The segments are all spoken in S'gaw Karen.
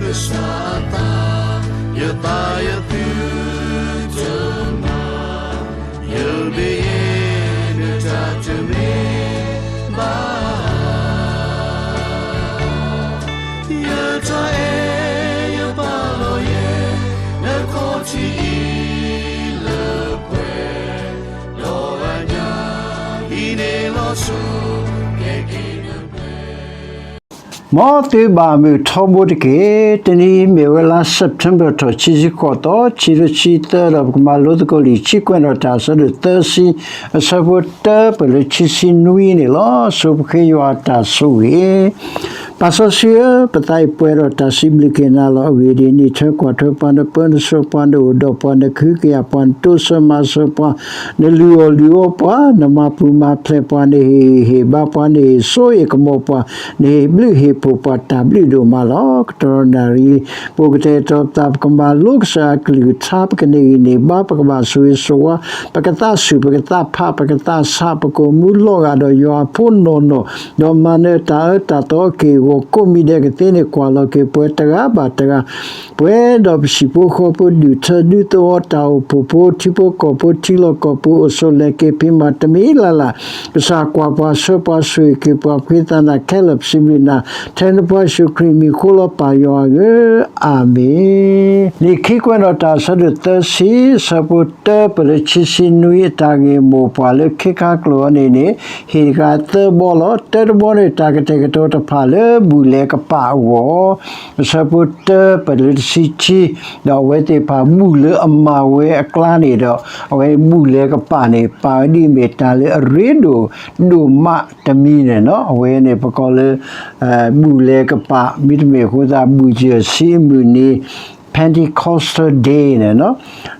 ကစၢ်အသး, ယသးယသုတမၤ, ယမ့ၢ်ယဲ နတၢ်တမ့ၢ်ဘၣ် ယတၢ်အဲၣ်ယပာ်လီၤယဲ နခီၣ်ထံးအံၤလၢပှဲၤ, ဒီးအညၣ်အံၤန့ၣ်လီၤစိၤ ကဲက့ၤနပှဲၤ မ်သုဘၣ်မုာ်ထီဘိတက့ၢ်. တနံၤအံၤမ့ၢ်ဝဲလါ September ထီၣ် ခံဆံဃိးသီ, ခံကထိခံဆံသၢ ဒီးပကမၤလိသကိးလံာ် ခံကွဲးနီၣ်တၢ် အဆၢဒိၣ်သၢဆံ, အဆၢဖိတၢပၢၢ်လၢခံဆံနွံန့ၣ်လီၤ. ဆိပဃ့ယွၤအတၢ်ဆိၣ်ဂ့ၤ ပၢ်စီဆှံဧၢ, ပသးအံၤပှဲၤဒီးတၢ်စံးဘျုးက့ၤနၤလီၤ. အဂ့ၢ်ဒ်အံၤ, နံၣ်ထွဲကွၢ်ထွဲပှၤ, နပၢနဆှၢပှၤ, နအိၣ်ဒီးပှၤ, နကဟုကယာ်ပှၤ, နတိစၢၤမၤစၢၤပှၤ, နလုၢ်အီၣ်လုၢ်အီပှၤ, နမၤပူၤမၤဖျဲးပှၤ, နဟ့ၣ်ဂံၢ်ဟ့ၣ်ဘါပှၤ, နဟ့ၣ်စိဟ့ၣ်ကမီၤပှၤ, နဟ့ၣ်ဘျုးဟ့ၣ်ဖှိၣ်ပှၤ တၢ်ဘျုးဒိၣ်မးလီၤ. ကတီၢ်နၣ်ရံၣ် ပအိၣ်ကတဲာ်ကတီၤပသး ပကမၤလိကစၢ်အကလုၢ်ကထါ ပကန့ၢ်ဂံၢ်န့ၢ်ဘါ ပကဘၣ်ဆိၣ်ဂ့ၤဆိၣ်ဝါ ပကသးဆူၣ် ပကသးဖး ပကသးဆး ပကအိၣ်မူလီၤဂာ်ဒီးယွၤအဖိနီၢ်နီၢ်, ဒီးမၤနၢၤတၢ်အၢတၢ်သီအက့ၢ်အဂီၤ ကိးမံၤဒဲးကသ့န့ၣ် ကွၢ်လီၤက့ၤပှၤတဂၤဘၣ်တဂၤ ပှဲၤဒီးပဟံၣ်ဖိဃီဖိ ဒူၣ်ထၢဒူသဝီ တၢ်အိၣ်ဖှိၣ်ဖိ ထံဖိကီၢ်ဖိ ထံလီၢ်ကီၢ်ပူၤ အိၣ်ဆိးလဲၤက့ၤဖံးမၤတမံၤလၢ်လၢ် ကစၢ်ကွၢ်ပှၤဆှၢပှၤဆိၣ်ဂ့ၤက့ၤပှၤ ပဃ့သးနၤခဲလၢာ် ပစံးဘျုးနၤ ထဲနဖိယ့ၣ်ၡူးခရံာ်မံၤဃိလီၤ ပၢ်ယွၤဧၢ, အၤမ့ၣ်. လံာ်ခံကွဲးနီၣ်တၢ် အဆၢဒိၣ်သၢဆံ အဆၢဖိတၢပၢၢ်လၢခံဆံနွံ အတၢ်ဂ့ၢ်မိၢ်ပှၢ်လၢခ့ခါကျိာ်အံၤန့ၣ်န့ၣ် ဟ့ၣ်တဂၤသၢဘီလီၤ. တၢတဘီန့ၣ် တၢ်ကတဲာ်ကတီၤတဖၣ်လၢဘူၣ်လဲၤကပာ်အဂီၢ် အဆၢဖိတၢပၢၢ်လၢတဆံခံ, ဒီးအဝဲသ့ၣ်တဖၣ်ဘူၣ်လၢအမၤဝဲအကျါန့ၣ်ဒီး အဝဲဘူၣ်လဲၤကပာ်န့ၣ် ပာ်ဝဲဒ်အမ့ၢ်တၢ်လၢအရ့ဒိၣ်ဒိၣ်မးတမံၤန့ၣ်လီၤ. အဝဲန့ၣ်ပကိးလၢ ဘူၣ်လဲၤကပာ် မ့တမ့ၢ်အဃိသတး ဘူၣ်စၢၤဆံးအမုၢ်နံၤ Pentecostal Day န့ၣ်လီ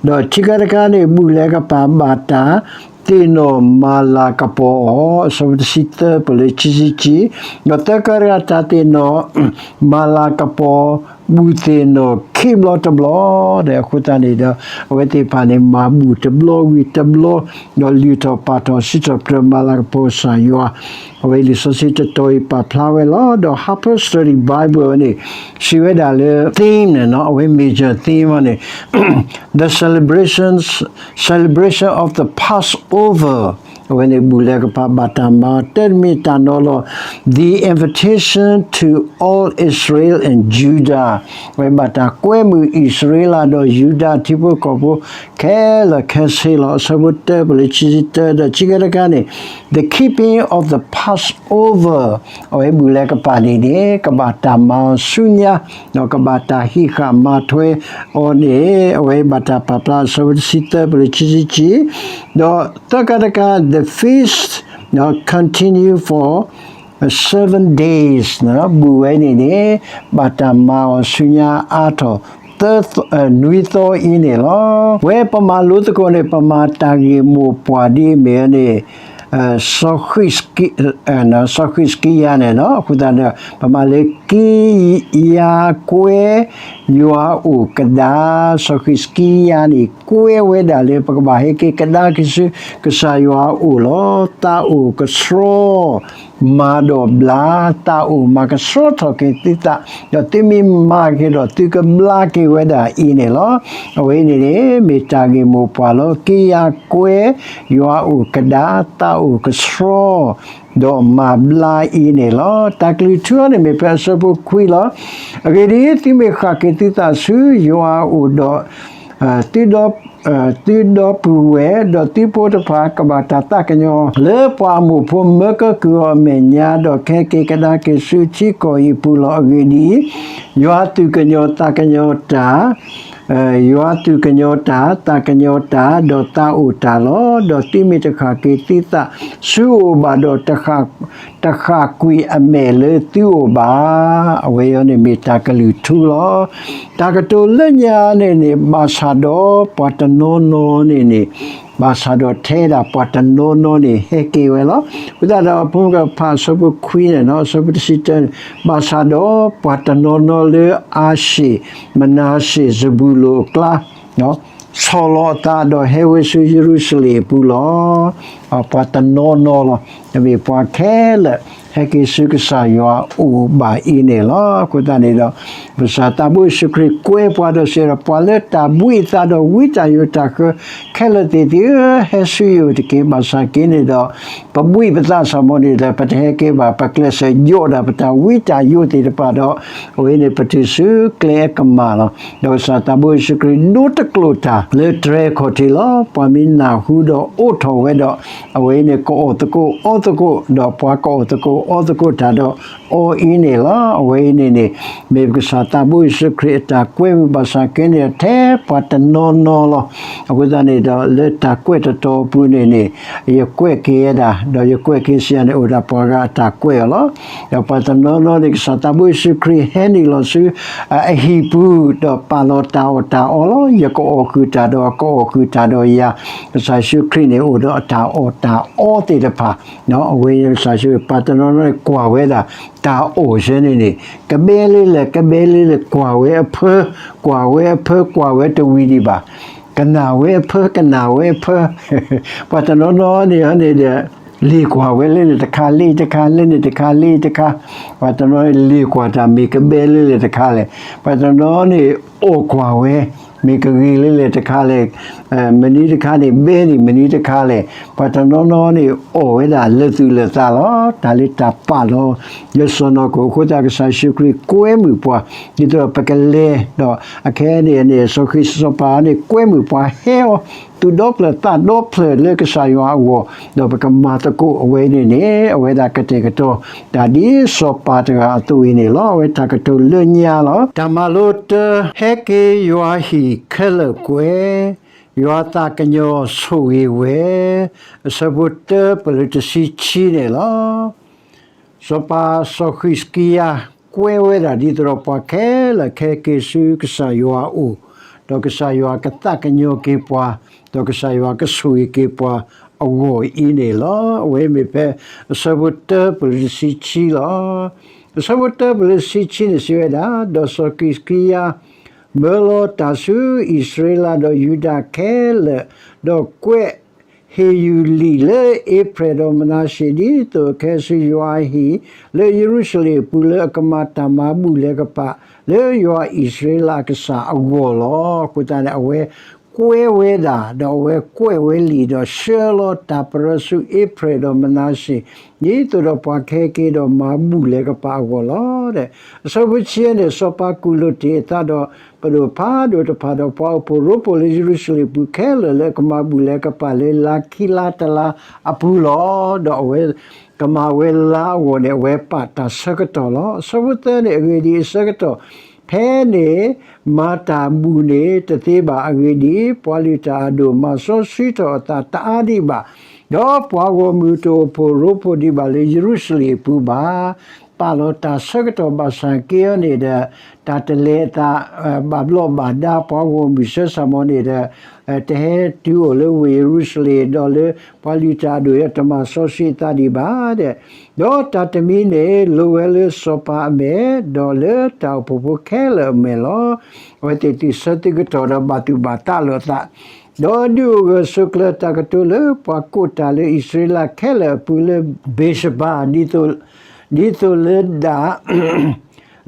ၤ. ဒီးခံခါတခါန့ၣ် ဘူၣ်လဲၤကပာ်ဘၣ်တၢ်သ့ၣ်နီၣ်မၤလၤကပီၤအီၤ အဆၢဖိတဆံသၢပၢၢ်လၢခံဆံခံ, ဒီးသၢခါတခါ တၢ်သ့ၣ်နီၣ်မၤလၤကပီၤ ဘူၣ်သ့ၣ်နီၣ်ခံဘျီတဘျီဒီး အဃိသတးန့ၣ်ဒီး အဝဲသ့ၣ်တဖၣ်န့ၣ် မၤဘူၣ်တဘျီဝံၤတဘျီ ဒီးလုၢ်ထီၣ်ပာ်ထီၣ်စံးထီၣ်ပတြၢၤမၤလၤကပီၤကစၢ်ယွၤ အဝဲလံာ်စီဆှံတတီၤအံၤပာ်ဖျါဝဲလီၤ. ဒီး Harper's Study Bible န့ၣ် စံးဝဲဒၣ်လၢ theme န့ၣ်လီၤ, အဝဲ major theme န့ၣ် The celebrations, celebration of the Passover အဝဲန့ၣ် ဘူၣ်လဲၤကပာ်ဘၣ်တၢ်မၤ တၢ်တမံၤတၢ်နီၤလီၤ The invitation to all Israel and Judah အဝဲဘၣ်တၢ်ကွဲမုာ်အံၣ်စရ့လးဒီးယူဒၤထံဖိကီၢ်ဖိ ခဲလၢာ်ခဲဆ့လီၤ. အဆၢဖိတၢပၢၢ်လၢခံဆံတၢ ဒီးခံခါတခါန့ၣ် The keeping of the Passover အဝဲဘူၣ်လဲၤကပာ်န့ၣ်န့ၣ် ကဘၣ်တၢ်မၤအီၤဆူညါ ဒီးကဘၣ်တၢ်ဟံးဃာ်မၤထွဲအီၤန့ၣ် အဝဲဘၣ်တၢ်ပာ်ဖျါအဆၢဖိတဆံသၢပၢၢ်လၢခံဆံခံ, ဒီးသၢခါတခါ the feast continue for seven days န့ၣ်လီၤ. ဘူၣ်ဝဲန့ၣ်န့ၣ် ဘၣ်တၢ်မၤအီၤဆူညါအါထီၣ် သၢ, နွံသီအံၤန့ၣ်လီၤ. ဝဲပမၤလိသကိးန့ၣ် ပမၤတၢ်ဂ့ၢ်မိၢ်ပှၢ်ဒ်အမ့ၢ်န့ၣ် စီၤဃံးစကံယၤန့ၣ်လီၤ. အဃိသတးဒီး ပမၤလၢက့ၤယါကွဲ ယွၤအိၣ်ကဒါ, စီၤဃံးစကံယၤန့ၣ် ကွဲဝဲဒၣ်လၢပကဘၣ်ဟဲက့ၤကဒါက့ၤဆူ ကစၢ်ယွၤအအိၣ်လီၤ. သးအိၣ်ကဆှီ မၤဒီးဘျါ, သးအိၣ်မၤကဆှီထီၣ်က့ၤသုသး, ဒီးသုမ့ၢ်မၤက့ၤဒီး သုကဘျါက့ၤဝဲဒၣ်အံၤန့ၣ်လီၤ. အဝဲန့ၣ်န့ၣ် မ့ၢ်တၢ်ဂ့ၢ်မိၢ်ပှၢ်လီၤ. က့ၤယါကွဲ ယွၤအိၣ်ကဒါ, သးအိၣ်ကဆှီ ဒီးမၤဘျါအံၤန့ၣ်လီၤ. တၢ်ကလုၢ်ထူအံၤန့ၣ်မ့ၢ်ဖဲအဆၢဖိခွံလီၤ. အဂ့ၢ်ဒ်အံၤ, သုမ့ၢ်ဃၣ်က့ၤသုသးဆူယွၤအအိၣ်ဒီး သုဒီ, သုဒီပုၢ်ဝဲၢ် ဒီးသုဖိတဖၣ် ကဘၣ်တၢ်သးကညီၤ လၢပှၤအမိၢ်ဖိမၢကဲကုၢ်အီၤအမဲာ်ညါ, ဒီးကဟဲက့ၤကဒါက့ၤဆူထံကီၢ်အံၤအပူၤလီၤ. အဂ့ၢ်ဒ်အံၤ, ယွၤသူၣ်ကညီၤသးကညီၤတၢ် ယွၤသူၣ်ကညီၤတၢ် သးကညီၤတၢ် ဒီးသးအိၣ်တၢ်လီၤ. ဒီးသုမ့ၢ်တဃၣ်က့ၤသုသးဆူအအိၣ်ဘၣ်ဒီး တဃၣ်ကွံာ်အမဲာ်လၢသုအိၣ်ဘၣ်. အဝဲအံၤန့ၣ်မ့ၢ်တၢ်ကလုၢ်ထူလီၤ. တၢ်ကတိၤလၢညါန့ၣ်န့ၣ် ဘၣ်ဆၣ်ဒီးပှၤတနီၤနီၤန့ၣ်န့ၣ်, ဘၣ်ဆၣ်ဒီးထဲဒၣ်ပှၤတနီၤနီၤန့ၣ် ဟဲက့ၤဝဲလီၤ. အဃိသတးဒီးအဖိမုၣ်ကဖးအဆၢဖိခွံန့ၣ်, အဆၢဖိတဆံတၢန့ၣ်, ဘၣ်ဆၣ်ဒီးပှၤတနီၤနီၤလၢအၤၡ့ၣ်, မနၤၡ့ၣ်, စဘူလိၣ်အကျါ ဆီၣ်လီၤအသးဒီးဟဲဝဲဆူယရူၤၡလ့ၣ်အပူၤလီၤ. ပှၤတနီၤနီၤလီၤ. တမ့ၢ်ပှၤခဲလၢာ် ဟဲက့ၤဆူကစၢ်ယွၤအအိၣ်ဘၣ်အံၤန့ၣ်လီၤ. အဃိသတးန့ၣ်ဒီး ကစၢ်သးဘိယ့ၣ်ၡူးခရံာ်ကွဲပှၤဒီးစံးဒီး ပှၤလၢတၢ်ဘှံးအသးဒီးဝံတၢ်ယိာ်တၢ်ဃၢ ခဲလၢာ်သ့ၣ်သ့ၣ်ဧၢ, ဟဲဆူယအိၣ်တက့ၢ်. ဘၣ်ဆၣ်က့န့ၣ်ဒီး ပဘှံးပသးစ့ၢ်ကီးန့ၣ်ဒီး ပတဟဲက့ၤဘၣ်, ပကျဲးစၢးယိာ်ဒၣ်ပတၢ်ဝံတၢ်ယိာ်သ့ၣ်တဖၣ်ဒီး အဝဲန့ၣ် ပတုၤဆူကျဲအကမၢ်လီၤ. ဒီးကစၢ်သးဘိယ့ၣ်ၡူးခရံာ်ဒိတကျိာ်တၢ်လၢတြဲၤခီၣ်ထံးလီၤ. ပှၤမ့ၢ်နၢ်ဟူဒီးအိးထီၣ်ဝဲဒီး အဝဲအံၤန့ၣ် ကအီၣ်သကိးအီသကိး, ဒီးပှၤကအီၣ်သကိးအီသကိးတၢ်ဒီး အီအံၤန့ၣ်လီၤ. အဝဲအံၤန့ၣ်န့ၣ် မ့ၢ်ကစၢ်သးဘိယ့ၣ်ၡူးခရံာ်အတၢ်ကွဲမုာ်ဘၣ်ဆၣ်က့န့ၣ် ထဲပှၤတနီၤနီၤလီၤ. အဃိသတးန့ၣ်ဒီး လၢတၢ်ကွဲးတတီၤအပူၤန့ၣ်န့ၣ် ယကွဲးက့ၤဝဲဒၣ်, ဒီးယကွဲးက့ၤစံးယၤန့ၣ် အိၣ်ဒၣ်ပှၤဂၤအတၢ်ကွဲးအီၤလီၤ. ဒီးပှၤတနီၤနီၤန့ၣ် ကစၢ်သးဘိယ့ၣ်ၡူးခရံာ်ဟဲနုာ်လီၤဆူ အဟံၣ်ပူၤ ဒီးပာ်လီၤတၢ်အီၣ်တၢ်အီလီၤ. ယကအီၣ်ဃုာ်တၢ်ဒီး ကအီၣ်ဃုာ်တၢ်ဒီးယၤ, ကစၢ်ယ့ၣ်ၡူးခရံာ်န့ၣ် အိၣ်ဒီးအတၢ်အီၣ်တၢ်အီသ့ၣ်တဖၣ်, အဝဲကစၢ်ယ့ၣ်ၡူး ပှၤတနီၤနီၤန့ၣ်ကွၢ်ဝဲဒၣ် တၢ်အီၣ်ယဲန့ၣ်န့ၣ် ကဘဲလၢလဲၣ် ကဘဲလၢလဲၣ် ကွၢ်ဝဲအဖၢ, ကွၢ်ဝဲအဖၢ ကွၢ်ဝဲတဝံၤဒံးဘၣ်, ကနၣ်ဝဲအဖၢ ကနၣ်ဝဲအဖၢ ပှၤတနီၤနီၤန့ၣ်န့ၣ်ဒီး လ့ၣ်ကွၢ်ဝဲလၢန့ၣ်တခါ လၢတခါ လၢန့ၣ်တခါ လၢတခါ, ပှၤတနီၤလ့ၣ်ကွၢ်တၢ်မ့ၢ်ကဘဲလၢလဲၣ်တခါလဲၣ်, ပှၤတနီၤန့ၣ်အီၣ်ကွၢ်ဝဲ မ့ၢ်ကဂ့ၤလၢလဲၣ်တခါလဲၣ်, မနုၤတခါန့ၣ် ဘဲန့ၣ်မနုၤတခါလဲၣ်, ပှၤတနီၤနီၤန့ၣ်အီၣ်ဝဲဒၣ်လၢသူၣ်လၢသးလီၤ. တၢ်လၢတၢ်ပာ်လီၤ လၢစီၢ်နီၤခိၣ်အဃိသတး ကစၢ်ယ့ၣ်ၡူးခရံာ်ကွဲမုာ်ပှၤ ဒ်သိးဒီးပကလဲၤဒီး အခဲအံၤန့ၣ်န့ၣ် စီၤဃံးစီၤပၤန့ၣ် ကွဲမုာ်ပှၤဟဲအီၤ သူၣ်ဒီဖျၢၣ်သးဒီဖျၢၣ်လၢကစၢ်ယွၤအဂီၢ်, ဒီးပကမၤသကိးအဝဲန့ၣ်န့ၣ် အဝဲဒၣ်ကတဲာ်ကတီၤ တၢ်ဒ်စီၤပၤတဂၤအသိးအံၤန့ၣ်လီၤ. အဝဲတၢ်ကတိၤလၢညါလီၤ. တၢ်မၤလိတၢ, ဟဲက့ၤယွၤဟံၣ်ခဲလၢာ်ကွဲၤ, ယွၤသးကညီၤဆိၣ်ဂ့ၤဝဲ, အဆၢဖိတၢပလၢတဆံခံန့ၣ်လီၤ. စီၤပၤစီၤဃံးစကံယၤ ကွဲဝဲဒၣ်ဒ်သိးဒီးပှၤခဲလၢာ်ခဲက့ၤဆူကစၢ်ယွၤအအိၣ်, ဒီးကစၢ်ယွၤကသးကညီၤက့ၤပှၤ, ဒီးကစၢ်ယွၤကဆိၣ်ဂ့ၤက့ၤပှၤအဂီၢ်အံၤန့ၣ်လီၤ. အဝဲမ့ၢ်ဖဲအဆၢဖိတၢပလၢတဆံခံလီၤ. အဆၢဖိတၢပလၢတဆံခံန့ၣ်စံးဝဲဒၣ်, ဒီးစီၤဃံးစကံယၤ မၢလီၤတၢ်ဆူအံၣ်စရ့လးဒီးယူဒၤခဲလၢာ်, ဒီးကွဲး ဟ့ၣ်ယုၢ်လံာ်လၢအ့ဖြ့ၣ်ဒီးမနၤရှ့ၤ ဒ်သိးအကဟဲဆူယွၤအဟံၣ် လၢယရူၤၡလ့ၣ်အပူၤ လၢအကမၤတၢ်မၤဘူၣ်လဲၤကပာ် လၢယွၤအံၣ်စရ့လးအကစၢ်အဂီၢ်လီၤ. အဃိသတးန့ၣ် အဝဲကွဲဝဲဒၣ် ဒီးအဝဲကွဲးဝဲလံာ် ဒီးဆှၢလီၤတၢ်ပရၢဆူအ့ဖြ့ၣ်ဒီးမနၤရှ့ၤ ဒ်သိးဒီးပှၤကဟဲက့ၤဒီးမၤဘူၣ်လဲၤကပာ်အဂီၢ်လီၤ. အဆၢဖိဆံယဲၢ်န့ၣ် စီၤပၤကူၣ်လိာ်တ့ၢ်အသးဒီး ပဒိၣ်ဖးဒိၣ်တဖၣ်ဒီးပှၤအိၣ်ဖှိၣ်ရိဖှိၣ်လၢယရူၤၡလ့ၣ်အပူၤခဲလၢာ် လၢအကမၤဘူၣ်လဲၤကပာ်လၢလါခံလါတလါအပူၤလီၤ. ဒီးအဝဲကမၤဝဲလါအဂီၢ်န့ၣ် အဝဲပာ်တၢ်ဆၢကတီၢ်လီၤ. အဆၢဖိသၢန့ၣ် အဂ့ၢ်ဒ်အံၤ, အဆၢကတီၢ်ဖဲန့ၣ် မၤတၢ်ဘူၣ်န့ၣ်တသ့ဘၣ်. အဂ့ၢ်ဒ်အံၤ, ပှၤလုၢ်တၢ်အဒိၣ်မၤစီဆှံထီၣ်အသးတအါဒံးဘၣ်, ဒီးပှၤဂီၢ်မုၢ်တအိၣ်ဖှိၣ်ရိဖှိၣ်ဒံးဘၣ်လၢယရူၤၡလ့ၣ်အပူၤဘၣ်. ပာ်လီၤတၢ်ဆၢကတီၢ်ဘၣ်ဆၣ်က့အီၤန့ၣ်ဒီး တၢ်တလဲၤအသး ဘၣ်ဘျီးဘၣ်ဒါ ပှၤဂီၢ်မုၢ်ဆၢဆၣ်မီၤန့ၣ်ဒီး တဟဲတုၤအိၣ်လၢဝ့ၢ်ယရူၤၡလ့ၣ် ဒီးလၢပှၤလုၢ်တၢ်အဒိၣ်အံၤ တမၤစီဆှံအသးဒံးဘၣ်ဒီး, ဒီးတၢ်တမံၤန့ၣ် လိၤဝဲလၢစီၤပၤအမဲာ်, ဒီးလၢတၢ်အိၣ်ဖှိၣ်ဖိခဲလၢာ်အမဲာ်လီၤ. အဝဲသ့ၣ်သုဆၢသုကတီၢ်ဒီးဘၣ်သူၣ်ဘၣ်သးလိာ်အသး, ဒီးဒုးအိၣ်ဂၢၢ်ဆိးကျၢၤတၢ်ကတိၤလၢပှၤကိးတၢ်လၢအံၣ်စရ့လးခဲလၢာ်အပူၤလၢဘ့ၣ်ၡဘၤ ဒ်သိးလၢဒၣ်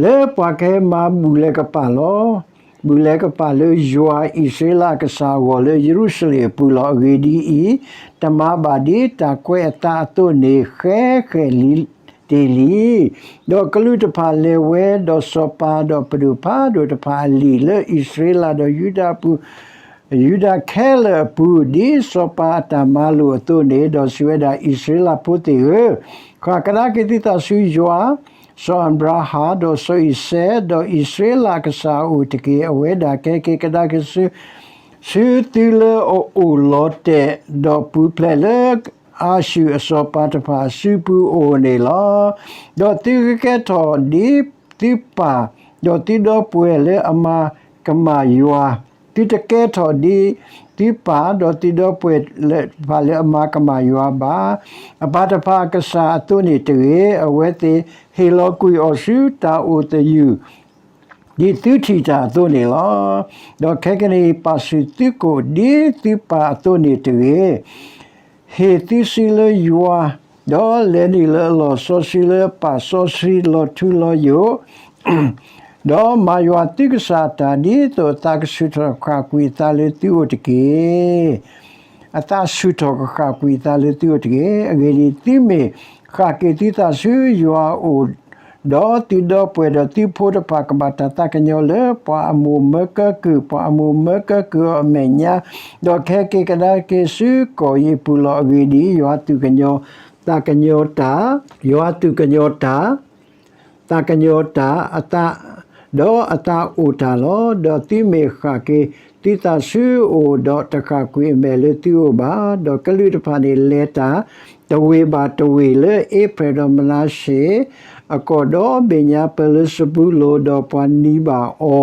လၢပှၤကဟဲမၤဘူၣ်လဲၤကပာ်လီၤ, ဘူၣ်လဲၤကပာ်လၢယွၤအံၣ်စရ့လးအကစၢ်အဂီၢ်လၢယရူၤၡလ့ၣ်အပူၤလီၤ. အဂ့ၢ်ဒ်အံၤ, တမၤဘၣ်ဒ်တၢ်ကွဲးအသးအသိးန့ၣ် ဃဲဃဲလံၤတ့ၢ်လံ. ဒီးကလူးတဖၣ်လဲၤဝဲဒီးစီၤပၤဒီးပဒိၣ်ဖးဒိၣ်တဖၣ်အလံာ်လၢအံၣ်စရ့လးဒီးယူဒၤအပူၤ ယူဒၤခဲလၢာ်အပူၤ, ဒ်စီၤပၤအတၢ်မၤလိာ်အသိးန့ၣ်, ဒီးစံးဝဲဒၣ်, အံၣ်စရ့လးဖိသ့ၣ်ဧၢ, ကွၢ်ကဒါက့ၤသုသးဆူယွၤ, စီၤအၤဘြၤဟၣ်, ဒီးစီၤအံၤစဲး, ဒီးအံၣ်စရ့လးအကစၢ်အအိၣ်တက့ၢ်. အဝဲဒၣ်ကဟဲက့ၤကဒါက့ၤဆူ ဆူသုလၢအအိၣ်လီၤတဲာ်, ဒီးပူၤဖျဲးလၢအၤၡူၢ်အစီၤပၤတဖၣ်အစုပူၤအအိၣ်န့ၣ်လီၤ. ဒီးသုကကဲထီၣ်ဒ်သုပၢ်, ဒီးသုဒီပုၢ်ဝဲၢ်လၢအမၤကမၣ်ယွၤ, သုတကဲထီၣ်ဒ်သုပၢ်, ဒီးသုဒီပုၢ်ဝဲၢ်တဖၣ်လၢအမၤကမၣ်ယွၤဘၣ်. အပၢ်တဖၣ်အကစၢ်အသိးန့ၣ်တဂ့ၤ. အဝဲသ့ၣ်ဟ့ၣ်လီၤကွံာ်အီၤဆူတၢ်အိၣ်သယုၢ် ဒ်သုထံၣ်တၢ်အသိးန့ၣ်လီၤ. ဒီးခဲကနံၣ်အံၤပာ်ဆူၣ်သုကိၣ်ဒ်သုပၢ်အသိးန့ၣ်တဂ့ၤ. ဟ့ၣ်သုစုလၢယွၤ ဒီးလဲၤနုာ်လၢအလီၢ်စီဆှံလၢအပာ်စီဆှံလီၤထူလီၤယိာ်, ဒီးမၤယွၤသုကစၢ်အတၢ် ဒ်သိးအသးကဆူၣ်ထီၣ်ဃၣ်ကွံာ်အသးလၢသုအိၣ်တက့ၢ်. အသးဆူၣ်ထီၣ်ကဃၣ်ကွံာ်အသးလၢသုအိၣ်တက့ၢ်. အဂ့ၢ်ဒ်အံၤ, သုမ့ၢ်ဃၣ်က့ၤသုသးဆူယွၤအအိၣ်, ဒီးသုဒီပုၢ်ဝဲၢ်ဒီးသုဖိတဖၣ်ကဘၣ်တၢ်သးကညီၤလၢ ပှၤအမိၣ်မၢကၢကုၢ်, ပှၤအမိၣ်မၢကၢကုၢ်အီၤအမဲာ်ညါ, ဒီးကဟဲက့ၤကဒါက့ၤဆူကီၢ်အံၤအပူၤလီၤ. အဂ့ၢ်ဒ်အံၤ, ယွၤသူၣ်ကညီၤ သးကညီၤတၢ်, ယွၤသူၣ်ကညီၤတၢ်, သးကညီၤတၢ်အသး, ဒီးအသးအိၣ်တၢ်လီၤ. ဒီးသုမ့ၢ်ဃၣ်က့ၤသုသးဆူအအိၣ်, ဒီးတဃၣ်ကွံာ်အမဲာ်လၢသုအိၣ်ဘၣ်, ဒီးကလူးတဖၣ်န့ၣ်လဲၤတၢ် တဝ့ၢ်ဘၣ်တဝ့ၢ်လၢအ့ဖရဲၣ်ဒီးမနၤရှ့ၤအကီၢ်, ဒီးဘ့ၣ်ညါပၢၢ်လၢစဘူလိၣ်, ဒီးပှၤနံၤဘၣ်အီ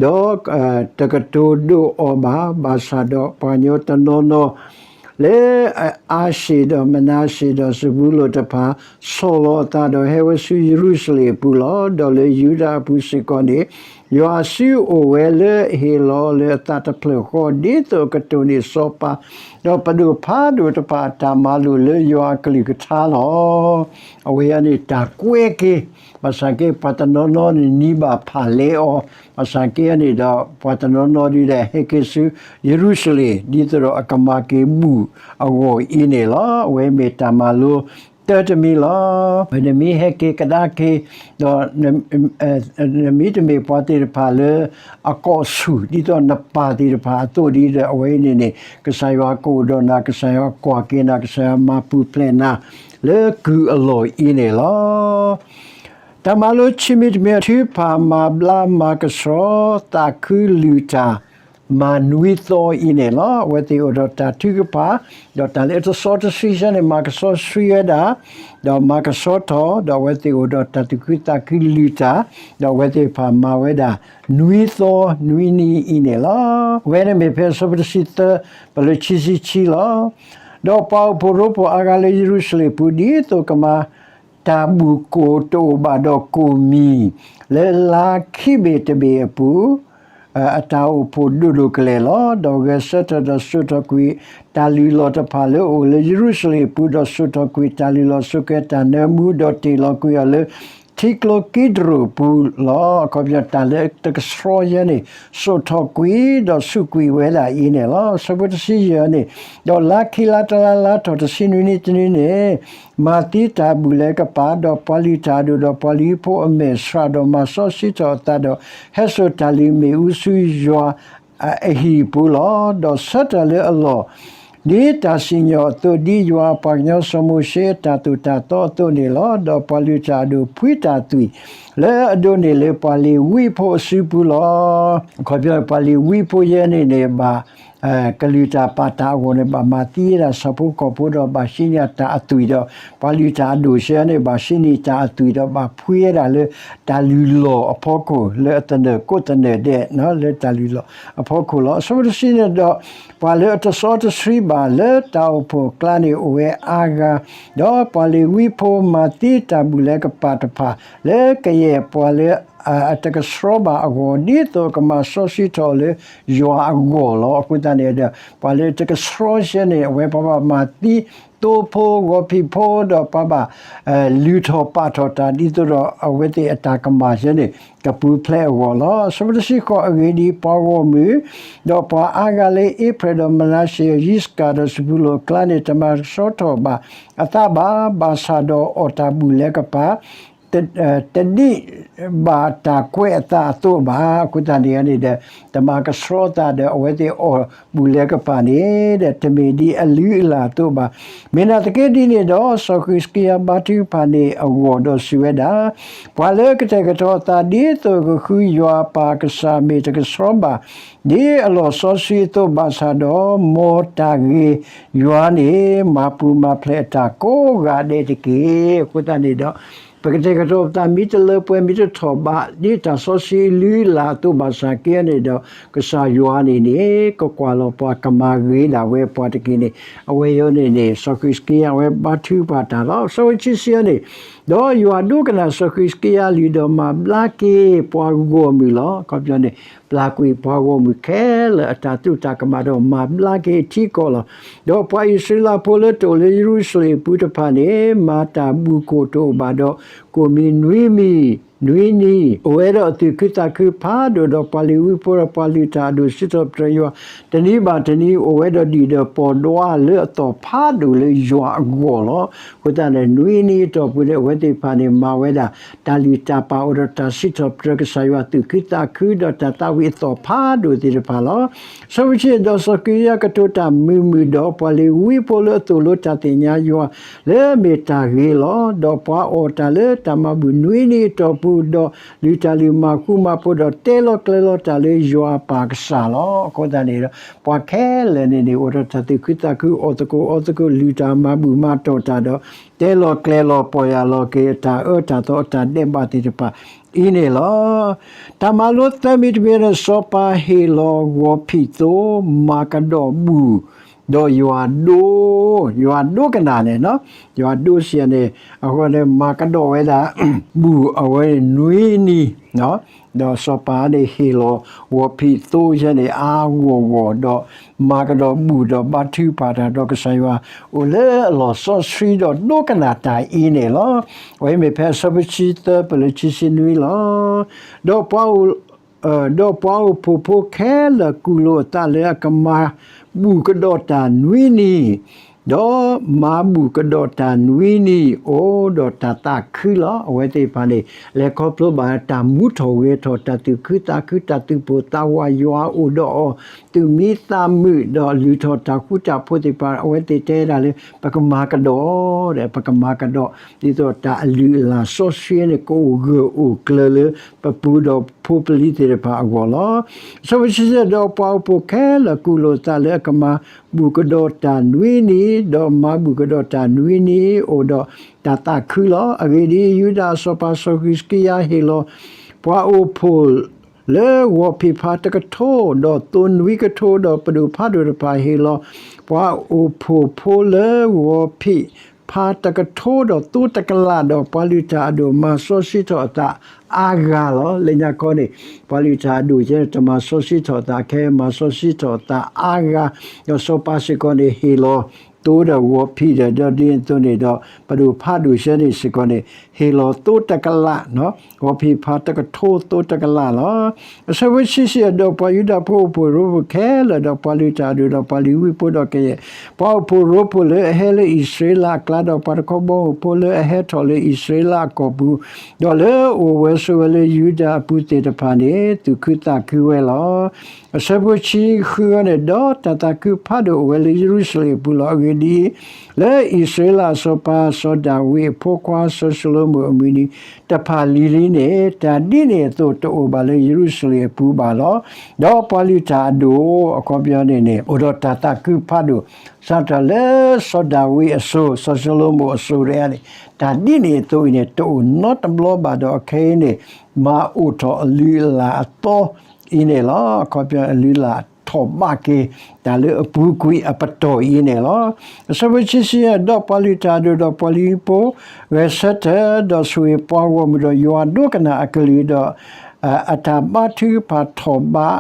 ၤ, ဒီးတကတိၤဒိၣ်အီၤဘၣ်. ဘၣ်ဆၣ်ဒီးပှၤကညီတနီၤနီၤ လၢအၤၡ့ၣ်ဒီးမနၤရှ့ၤဒီးစဘူလိၣ်တဖၣ် ဆီၣ်လီၤအသးဒီးဟဲဝဲဆူယရူၤၡလ့ၣ်အပူၤလီၤ. ဒီးလၢယူဒၤအပူၤစ့ၢ်ကီးန့ၣ် ယွၤစုအိၣ်ဝဲလၢအဟ့ၣ်လီၤအီၤလၢအသးတဖျၢၣ်ဃီ ဒ်သိးအကတိၢ်န့ၢ်စီၤပၤ ဒီးပဒိၣ်ဖးဒိၣ်တဖၣ်အတၢ်မၤလိာ်လၢယွၤအကလုၢ်ကထါလီၤ. အဝဲအံၤန့ၣ်တၢ်ကွဲးက့ၤ, ဘၣ်ဆၣ်က့ပှၤတနီၤနီၤန့ၣ်နံၤဘၣ်ဖးလဲအီၤ, ဘၣ်ဆၣ်က့န့ၣ်ဒီး ပှၤတနီၤနီၤဒုးဒီးဟဲက့ၤဆူယရူၤၡလ့ၣ် ဒ်သိးဒီးအကမၤက့ၤဘူၣ်အဂီၢ်အံၤန့ၣ်လီၤ. အဝဲမ့ၢ်တၢ်မၤလိတၢတမံၤလီၤ. နမ့ၢ်ဟဲက့ၤကဒါက့ၤ, ဒီး နမ့ၢ်တမ့ၢ်ပှၤသ့ၣ်တဖၣ်လၢအကိးဆူၣ် ဒ်သိးနပၢ်သ့ၣ်တဖၣ်အသိးဒ်ဒီး အဝဲအံၤန့ၣ်န့ၣ် ကစၢ်ယွၤကအိၣ်ဒီးနၤ, ကစၢ်ယွၤကွၢ်က့ၤနၤ, ကစၢ်ယွၤမၤပူၤဖျဲးနၤ လၢကုၢ်အလီၢ်အံၤန့ၣ်လီၤ. တၢ်မၤလိခံမံၤတမံၤ, ထုကဖၣ်, မၤဘျါ, မၤကဆှီ, သးခုလုၢ်တၢ်, မၤနွံသီအံၤန့ၣ်လီၤ. အဝဲသ့ၣ်အိၣ်ဒီးတၢ်ထုကဖၣ်, ဒီးတၢ်လၢတစီတဆှံဆၢန့ၣ် မၤကဆှီဆှံဝဲဒၣ်, ဒီးမၤကဆှီထီၣ်, ဒီးအဝဲသ့ၣ်အိၣ်ဒီးတၢ်သူၣ်ခုသးခုလုၢ်တၢ်, ဒီးအဝဲသ့ၣ်တဖၣ်မၤဝဲဒၣ် နွံသီနွံနံၤအံၤန့ၣ်လီၤ. အဝဲန့ၣ်မ့ၢ်ဖဲအဆၢဖိတဆံသၢ ပလၢခံဆံခံလီၤ. ဒီးပှၤအိၣ်ဖှိၣ်ရိဖှိၣ်အါဂၤလၢယရူၤၡလ့ၣ်ပူၤ ဒ်သိးကမၤ တၢ်ဘူၣ်ကိၢ်တအိၣ်ဘၣ်ဒီးကိၢ်မံၤ, လၢလါခံဘ့ၣ်တဘ့ၣ်အပူၤ, အတၢ်အိၣ်ဖှိၣ်ဒိၣ်ဒိၣ်ကလဲာ်လီၤ. ဒီးဂဲၤဆၢထၢၣ်ဒီးစိာ်ထီၣ်ကွံာ်တၢ်လုၢ်လီၢ်တဖၣ်လၢအအိၣ်လၢယရူၤၡလ့ၣ်အပူၤ, ဒီးစိာ်ထီၣ်ကွံာ်တၢ်လုၢ်လီၢ်ဆိးက့တၢ်နၢမူ, ဒီးတ့ၢ်လီၤကွံာ်အီၤလၢထံကျိကံးဒြိၣ်ပူၤလီၤ. အခီပညီတၢ်လၢတကဆှီယဲန့ၣ် စိာ်ထီၣ်ကွံာ် ဒီးဆူးကွံာ်ဝဲဒၣ်အံၤန့ၣ်လီၤ. အဆၢဖိတဆံယဲၢ်န့ၣ်, ဒီးလါခံလါတလါလါထီၣ်တဆံနွံနံၤတနံၤန့ၣ်, မၤသံတၢ်ဘူၣ်လဲၤကပၤ, ဒီးပှၤလုၢ်တၢ်အဒိၣ်, ဒီးပှၤလုၢ်ဖိအမဲာ်ဆှး, ဒီးမၤစီဆှံထီၣ်အသး, ဒီးဟဲစိာ်တၢ်လုၢ်မ့ၣ်အူဆူယွၤအဟံၣ်ပူၤလီၤ. ဒီးဆၢထၢၣ်လၢအလီၢ် ဒ်တၢ်စံၣ်ညီၣ်အသိး, ဒ်ယွၤအပှၤကညီစီၤမိၤၡ့အတၢ်သိၣ်တၢ်သီအသိးန့ၣ်လီၤ. ဒီးပှၤလုၢ်တၢ်အဒိၣ်ဖှံတၢ်သွံၣ် လၢအဒိးန့ၢ်လၢပှၤလ့ၤဝံဖိအစုပူၤလီၤ. အခီပညီပှၤလ့ၤဝံဖိယဲန့ၣ်န့ၣ် ဘၣ် ကလုၢ်တၢ်ပာ်တၢ်အဂီၢ်န့ၣ် ဘၣ်မၤသံဝဲဒၣ်ဆၣ်ဖိကီၢ်ဖိဒီးဘၣ်ဟံးန့ၢ်တၢ်အသွံၣ်ဒီး ပှၤလုၢ်တၢ်အဒိၣ်ဆၢန့ၣ် ဘၣ်ဟံးန့ၢ်တၢ်အသွံၣ်ဒီးဘၣ်ဖှံဝဲဒၣ်လၢ တၢ်လုၢ်လီၢ်အဖီခိၣ် လၢအသနၢၣ်ကိးသနၢၣ်ဒဲး လၢတၢ်လုၢ်လီၢ်အဖီခိၣ်လီၤ. အဆၢဖိတဆံန့ၣ်ဒီး ပှၤလၢအတစီတဆှံဘၣ်လၢတၢ်အိၣ်ဖှိၣ်အကျါန့ၣ်အိၣ်ဝဲအါဂၤ, ဒီးပှၤလ့ၤဝံဖိမၤသံတၢ်ဘူၣ်လဲၤကပၤတဖၣ် လၢကယဲၢ်ပှၤလၢအတကဆှီဘၣ်အဂီၢ် ဒ်သိးကမၤစီဆှံထီၣ်လၢယွၤအဂီၢ်လီၤ. အဃိသတးန့ၣ်ဒီး ပှၤလၢတကဆှီဆၢန့ၣ် အဝဲပှၤဘၣ်မၤသံသိဖိဂီၤဖံးဖိ ဒီးပှၤဘၣ် လုၢ်ထီၣ်ပာ်ထီၣ်တၢ် ဒ်သိးဒီးအဝဲသ့ၣ်အတၢ်ကမၣ်ဆၢန့ၣ် ကပူၤဖျဲးအဂီၢ်လီၤ. အဆၢဖိတဆံဃိး, အဂ့ၢ်ဒ်အံၤ, ပှၤဂီၢ်မုၢ် ဒီးပှၤအါဂၤလၢအ့ဖရဲၣ်ဒီးမနၤရှ့ၤ, ယံးစကၤဒီးစဘူလိၣ်အကျါန့ၣ် တမၤကဆှီထီၣ်ဘၣ်အသးဘၣ်, ဘၣ်ဆၣ်ဒီးအီၣ်တၢ်ဘူၣ်လဲၤကပၤ တဒံးဘၣ်တၢ်ကွဲးအသးအသိးဘၣ်. အဃိသတးန့ၣ်န့ၣ်ဒီး တမၤကဆှီသးဒီး အဝဲသ့ၣ်အီၣ်ဘူၣ်လဲၤကပၤန့ၣ်ဒီး တမ့ၢ်ဒ်အလုၢ်အလၢ်အသိးဘၣ်. မ့ၢ်နာ်သက့ဒ်န့ၣ်ဒီး စီၤဃံးစကံယၤဘါထုကဖၣ်န့ၣ်အဂီၢ်ဒီးစံးဝဲဒၣ်, ပှၤလၢကတဲာ်ကတီၤအသးဒ်သိးကဃုယွၤအပၢ်ကစၢ် မ့ၢ်တကဆှီဘၣ် ဒ်အလီၢ်စီဆှံအသိးဘၣ်ဆၣ်ဒီး မ်တၢ်ဂ့ၤယွၤန့ၣ် မၤပူၤမၤဖျဲးအတၢ်ကိးဂၤဒဲးတက့ၢ်. အဃိသတးန့ၣ်ဒီး ပကတဲာ်ကတီၤပသးမ့ၢ်တလၢပှဲၤ မ့ၢ်တထီၣ်ဘး ဒ်တၢ်စီဆှံအလုၢ်အလၢ်အသိးဘၣ်ဆၣ်က့န့ၣ်ဒီး ကစၢ်ယွၤန့ၣ်န့ၣ် ကကွၢ်လီၤပှၤ ကမၤဂ့ၤဒၣ်ဝဲပှၤတက့ၢ်န့ၣ် အဝဲအံၤန့ၣ်န့ၣ် စီၤဃံးစကံယၤဝဲဘါထုကဖၣ်တၢ်လီၤ. စီၤဝဲခံဆံန့ၣ် ဒီးယွၤဒိကနၣ်စီၤဃံးစကံယၤအကလုၢ်ဒီးမၤဘျါက့ၤပှၤဂီၢ်မုၢ်လီၤ. အခီပညီန့ၣ် ပျၢ်ကွံာ်ပှၤဂီၢ်မုၢ်ခဲလၢာ်အတၢ်သူၣ်တၢ်ကမၣ်ဒီးမၤဘျါက့ၤအထံအကီၢ်လီၤ. ဒီးပှၤအံၣ်စရ့လးဖိလၢတအိၣ်လၢယရူၤၡလ့ၣ်အပူၤတဖၣ်န့ၣ် မၤတၢ်ဘူၣ်ကိၣ်တအိၣ်ဘၣ်ဒီး ကိၣ်မံၤနွံမံၤ နွံနံၤ အိၣ်ဝဲဒီးအသူၣ်ခုသးခုဖးဒိၣ်ဒီး ပှၤလ့ၤဝံဖိဒီးပှၤလုၢ်တၢ်အဒိၣ်စံးထီၣ်ပတြၢၤယွၤ တနံၤဘၣ်တနံၤ အိၣ်ဝဲဒီးဒံၣ်ဒီးပီၢ်ဒွါလၢအသီၣ်ဖးဒိၣ်လၢယွၤအဂီၢ်လီၤ. အဃိသတးန့ၣ် နွံနံၤအတီၢ်ပူၤန့ၣ် အဝဲသ့ၣ်တဖၣ်န့ၣ် မၤဝဲဒၣ် တၢ်လုၢ်တၢ်ပာ်အိၣ်ဒီးတၢ်စံးထီၣ်ပတြၢၤကစၢ်ယွၤသူၣ်ခုသးခုဒီးတၢ်သးဝံၣ်အသီၣ်ဖးဒိၣ်သ့ၣ်တဖၣ်လီၤ. အဆၢဖိဆံ ဒီးစီၤကံယၤကတိၤတၢ်မုာ်မုာ်ဒီး ပှၤလ့ၤဝံဖိလၢအသိၣ်လိတၢ်သ့ၣ်ညါယွၤ လၢအမ့ၢ်တၢ်ဂ့ၤလီၤ. ဒီးပှၤအီၣ်တၢ်လၢတၢ်မၤဘူၣ်နွံနံၤအတီၢ်ပူၤ, ဒီးလုၢ်တၢ်လုၢ်မၤဃူမၤဖိးဒီးတဲလီၤကျဲၤလီၤတၢ်လၢယွၤအပၢ်ကစၢ်လီၤ. အဃိသတးန့ၣ်ဒီး ပှၤခဲလၢာ်န့ၣ်န့ၣ် အိၣ်ဒီးတၢ်သူၣ်ခုသးခု အီၣ်သကိးအီသကိး လုၢ်တၢ်မၤဘူၣ်မၤတီၢ်တၢ်ဒီး တဲလီၤကျဲၤလီၤပီၢ်ယၢ်လီၤက့ၤအတၢ်အၢတၢ်သီအတၢ်ဒဲးဘးသ့ၣ်တဖၣ်အံၤန့ၣ်လီၤ. တၢ်မၤလိသၢမံၤတမံၤန့ၣ် စီၤပၤဟ့ၣ်လီၤဂီၤဖံးသိ မၤကဒီးဘူၣ် ဒီးယွၤဒိ, ယွၤဒိကနၣ်န့ၣ်, ယွၤဒိစံးန့ၣ် အဃိန့ၣ် မၤကဒီးဝဲဒၣ် ဘူၣ်အဝဲန့ၣ်နွံနံၤ, ဒီးစီၤပၤန့ၣ်ဟ့ၣ်လီၤဂီၤဖံးသိယဲန့ၣ် အါဂီၢ်ဂီၢ်ဒီး မၤကဒီးဘူၣ်ဒီးဘါထုကဖၣ်တၢ်ဒီးကစၢ်ယွၤ အိၣ်လၢအလီၢ်စီဆှံဒီးဒိကနၣ်တၢ်အံၤန့ၣ်လီၤ. အဝဲမ့ၢ်ဖဲအဆၢဖိဆံသၢပၢၢ်လၢခံဆံနွံလီၤ. ဒီးပှၤ ဒီးပှၤအိၣ်ဖှိၣ်ဖိခဲလၢာ်ကူၣ်လိာ်အသးလၢအကမၤဘူၣ်ကဒီးတၢ်နွံနံၤ, ဒီးမၤဘူၣ်ကဒီးတၢ်နွံနံၤ အိၣ်ဒီးတၢ်သးခုလီၤ. အဝဲသ့ၣ်တဖၣ်န့ၣ် လဲၤခီဖျိဘၣ်တၢ်မူထီၣ်ဂဲၤထီၣ် တၢ်သူၣ်ခုသးခု တၢ်သူၣ်ပိၢ်သးဝး ယွၤအိၣ်ဒီးအီၤ သူၣ်မံသးမုာ် ဒီးလုၢ်ထီၣ်တၢ်ဃူတၢ်ဖိးသ့ၣ်တဖၣ် အဝဲသ့ၣ်တဲဒၣ်လၢ ပကမၤကဒီး, ပကမၤကဒီး ဒ်သိးတၢ်အလုၢ်အလၢ်စီဆှံန့ၣ် ကအိၣ်ဂၢၢ်အိၣ်ကျၢၤလၢ ပပူၤဒီးဖိပလံၤသ့ၣ်တဖၣ်အဂီၢ်လီၤ. အဆၢဖိဆံယဲၢ် ဒီးပှၤအိၣ်ဖှိၣ်ခဲလၢာ်ကူၣ်လိာ်သးလၢအကမၤဘူၣ်ကဒီးတၢ်နွံနံၤ, ဒီးမၤဘူၣ်ကဒီးတၢ်နွံနံၤ အိၣ်ဒီးတၢ်သးခုလီၤ. အဂ့ၢ်ဒ်အံၤ, ယူဒၤအစီၤပၤစီၤဃံးစကံယၤဟ့ၣ်လီၤ ပှၤအိၣ်ဖှိၣ် လၢဂီၤဖံးဖါတကထိ ဒီးသိနွံကထိ ဒီးပဒိၣ်ဖးဒိၣ်တဖၣ်ဟ့ၣ်လီၤ ပှၤအိၣ်ဖှိၣ်ဖိလၢဂီၤဖံးဖါတကထိ ဒီးသိတကလး ဒီးပှၤလုၢ်တၢ်အဒိၣ်မၤစီဆှံထီၣ်အသးအါဂၤလီၤ. လၢညါခီန့ၣ် ပှၤလုၢ်တၢ်အဒိၣ်ယဲန့ၣ် တမၤစီဆှံထီၣ်အသးခဲ မၤစီဆှံထီၣ်အသးအါဂၤ, ဒီးစီၤပၤစ့ၢ်ကီးန့ၣ် ဟ့ၣ်လီၤ သိဒီးဂီၤဖံးဒီး ဒီးဒ်န့ၣ်အသိးန့ၣ်ဒီး ပဒိၣ်ဖးဒိၣ်ယဲန့ၣ်စ့ၢ်ကီးန့ၣ် ဟ့ၣ်လီၤသိတကလး, ဂီၤဖံးဖါတကထိသိတကလးလီၤ. အဆၢဖိဆံဆံ ဒီးပှၤယူဒၤဖိအိၣ်ဖှိၣ်ရိဖှိၣ်ခဲလၢာ် ဒီးပှၤလုၢ်တၢ်အဒိၣ် ဒီးပှၤလ့ၤဝံဖိဒီးကယဲၢ် ပှၤအိၣ်ဖှိၣ်ရိဖှိၣ်လၢအဟဲလၢအံၣ်စရ့လးအကျါ ဒီးပှၤတခီဘီမုၢ်ဖိလၢအဟဲထီၣ်လၢအံၣ်စရ့လးအကီၢ်ပူၤ, ဒီးလၢအအိၣ်ဝဲဆိးဝဲလၢယူဒၤအပူၤသ့ၣ်တဖၣ်န့ၣ် သူၣ်ခုသးခုဝဲလီၤ. အဆၢဖိဆံဃုန့ၣ် ဒီးတၢ်သးခုဖးဒိၣ်အိၣ်ဝဲလၢယရူၤၡလ့ၣ်အပူၤလီၤ. အဂ့ၢ်ဒ်အံၤ, လၢအံၣ်စရ့လးအစီၤပၤစီၤဒၤဝံးအဖိခွါစီၤၡလိၤမိၣ်အမုၢ်နံၤ တဖၣ်လံၤလံၤန့ၣ် တၢ်ဒ်န့ၣ်အသိးတအိၣ်ဘၣ်လၢယရူၤၡလ့ၣ်အပူၤဘၣ်လီၤ. ဒီးပှၤလုၢ်တၢ်အဒိၣ် အခီပညီန့ၣ်န့ၣ် အိၣ်ဒီးတၢ်သးခုဖးဒိၣ် စးထီၣ်လၢစီၤဒၤဝံးအစိၤ စီၤၡလိၤမိၣ်အစိၤတဂၤန့ၣ် တၢ်ဒ်န့ၣ်အသိးအံၤန့ၣ် တအိၣ်နီတဘျီဘၣ်ဒီး အခဲအံၤန့ၣ် မၤအိၣ်ထီၣ်အလုၢ်အလၢ်အသီအံၤန့ၣ်လီၤ. အခီပညီအလုၢ်အလၢ်ထီၣ်ဘးက့ၤ တၢ်လၢအပူၤကွံာ်အပတီၢ်အံၤန့ၣ်လီၤ. အဆၢဖိဆံဆံ ဒီးပှၤလုၢ်တၢ်အဒိၣ်ဒီးပှၤလ့ၤဝံဖိ ဂဲၤဆၢထၢၣ် ဒီးဆိၣ်ဂ့ၤပှၤဂီၢ်မုၢ်ဒီးယွၤဒိကနၣ်အကလုၢ်ဒီး အတၢ်ဘါထုကဖၣ်ထီၣ်ဘး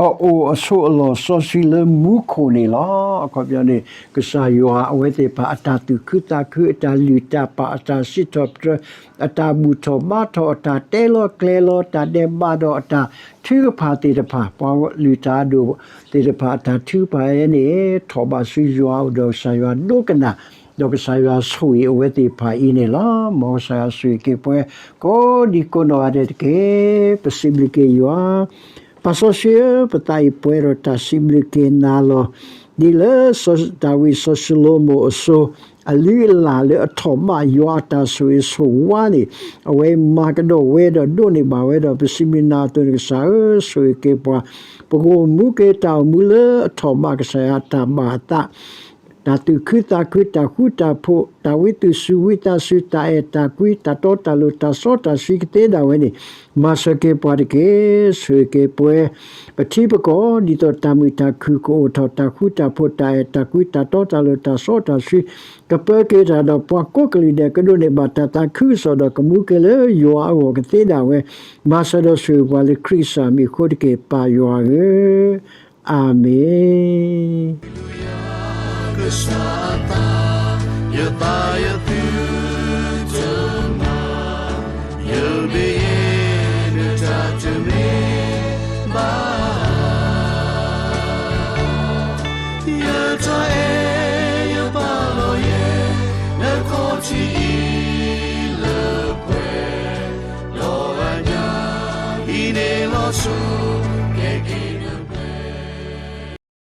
အအိၣ်အဆိးအလီၢ်စီဆှံလၢမူခိၣ်န့ၣ်လီၤ. အခီပညီန့ၣ် ကစၢ်ယွၤအဝဲသ့ၣ်တဖၣ်အတၢ်သူၣ်ခုသးခု အတၢ်လုၢ်တၢ်ပာ် အတၢ်စံးထီၣ်ပတြၢၤ အတၢ်ဘူၣ်ထီၣ်ဘါထီၣ် အတၢ်တဲလီၤကျဲၤလီၤ တၢ်ဒဲးဘးဒီးအတၢ်ထုကဖၣ်သ့ၣ်တဖၣ် ပှၤလုၢ်တၢ်အဒိၣ်သ့ၣ်တဖၣ်အတၢ်ထုကဖၣ်အံၤန့ၣ် ထီၣ်ဘးဆူယွၤအအိၣ်ဒီးကစၢ်ယွၤဒိကနၣ် ဒီးကစၢ်ယွၤဆိၣ်ဂ့ၤအဝဲသ့ၣ်တဖၣ်အံၤန့ၣ်လီၤ. မ်ကစၢ်ယွၤဆိၣ်ဂ့ၤက့ၤပှၤကိးဒံကိးနီၢ်ဂၤဒဲးတက့ၢ်. ပစံးဘျုးက့ၤယွၤ ပၢ်စီဆှံဧၢ, ပသးအံၤပှဲၤဒီးတၢ်စံးဘျုးက့ၤနၤလီၤ. ဒ်လၢစီၤဒၤဝံးစီၤၡလိၤမိၣ်အစိၤ အလုၢ်အလၢ်လၢအထီၣ်ဘးယွၤအတၢ်ဆိၣ်ဂ့ၤဆိၣ်ဝါန့ၣ် အဝဲမၤကဒီးဝဲဒီးဒိးန့ၢ်ဘၣ်ဝဲဒီး ပစံးဘျုးနၤအသိးန့ၣ် ကစၢ်ဧၢ, ဆိၣ်ဂ့ၤက့ၤပှၤ ပကအိၣ်မူက့ၤတၢ်အိၣ်မူလၢအထီၣ်ဘး ကစၢ်ယွၤအတၢ်ဘၣ်အသး တၢ်သူၣ်ခုသးခု, တၢ်ဃူတၢ်ဖိး, တၢ်ဝံသူၣ်စူၤဝံသးစူၤ, တၢ်အဲၣ်တၢ်ကွံ, တၢ်တီတၢ်လိၤ, တၢ်စီတၢ်ဆှံကသ့ဒၣ်ဝဲန့ၣ်, မၤစၢၤက့ၤပှၤတက့ၢ်. ဆိၣ်ဂ့ၤက့ၤပဝဲ ပထံပကီၢ် ဒ်သိးတၢ်မုာ်တၢ်ခုၣ်ကအိၣ်ထီၣ်, တၢ်ဃူတၢ်ဖိး, တၢ်အဲၣ်တၢ်ကွံ, တၢ်တီတၢ်လိၤ, တၢ်စီတၢ်ဆှံ ကပၢက့ၤတၢ်ဒီးပှၤကိးကလုာ်ဒဲး, ကဒိးန့ၢ်ဘၣ်တၢ်သးခုကစီၣ်ဒီးကမူကဲၤလၢယွၤအဂီၢ်ကသ့ဒၣ်ဝဲ, မၤစၢၤဒီးဆိၣ်ဂ့ၤပှၤလၢခရံာ်ကစၢ်မံၤအဃိတက့ၢ်, ပၢ်ယွၤဧၢ, အၤမ့ၣ်. ကစၢ်အသး, ယသးယသုတမၤ, ယမ့ၢ်နတၢ်တမ့ၢ်ဘၣ် ယတၢ်အဲၣ်ယပာ်လီၤယဲၢ် နခီၣ်ထံးအံၤလၢပှဲၤဒီးအညၣ်, ဟံးန့ၢ်လီၤဆိ